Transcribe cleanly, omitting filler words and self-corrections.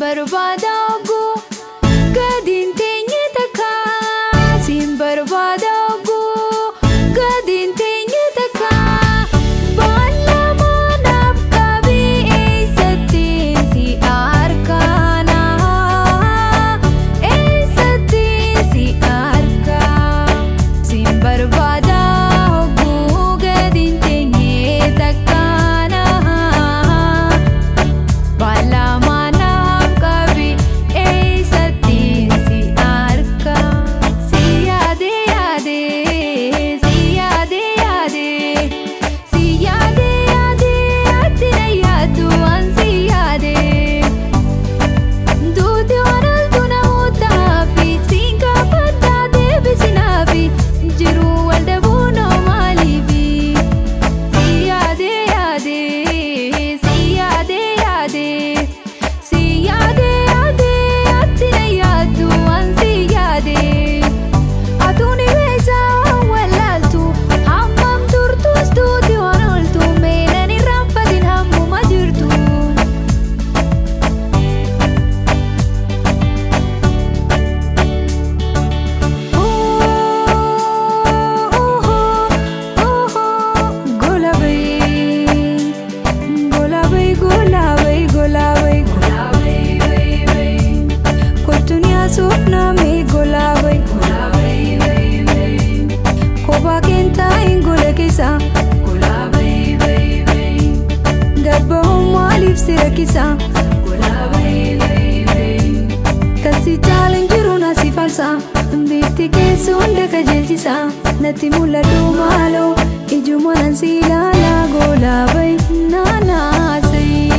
Barbaada oguu gadi hin teenye takka. Siin barbaada oguu gadi hin teenye takka. Baallama naaf qabii, eessatti si argana? Eessatti si arga? Siin barbaada oguu gadi hin teenye takkana. Baallama naaf qabii, eessatti si arga? Si yaade yaade, si yaade yaade, si yaade yaade, ati na yaaddu waan si yaade. Duuti waan oltu na utaafi, siin gaafadhaa deebisinaafi, jiruu wal dhabuun hoo maaliifi? Si yaade yaade, si yaade yaade, si yaade yaade, ati na yaaddu waan si yaade. Aduun beektaa wallaaltu, hammam turtus duuti waan ooltu, meenan irraanfatin hammuma jirtu. Golabee, golabee, golabee, golabee, kottuun yaasuuf namee golabee, kophaa keentaayin gola keessa, gabbahuu maaliif si rakkisa? Kan si caalan jiru na si falsa, bifti keessa hunda qajeelchisa, natti mul'adhu maaloo, ijuma nan si ilaala, golabee naanaasee.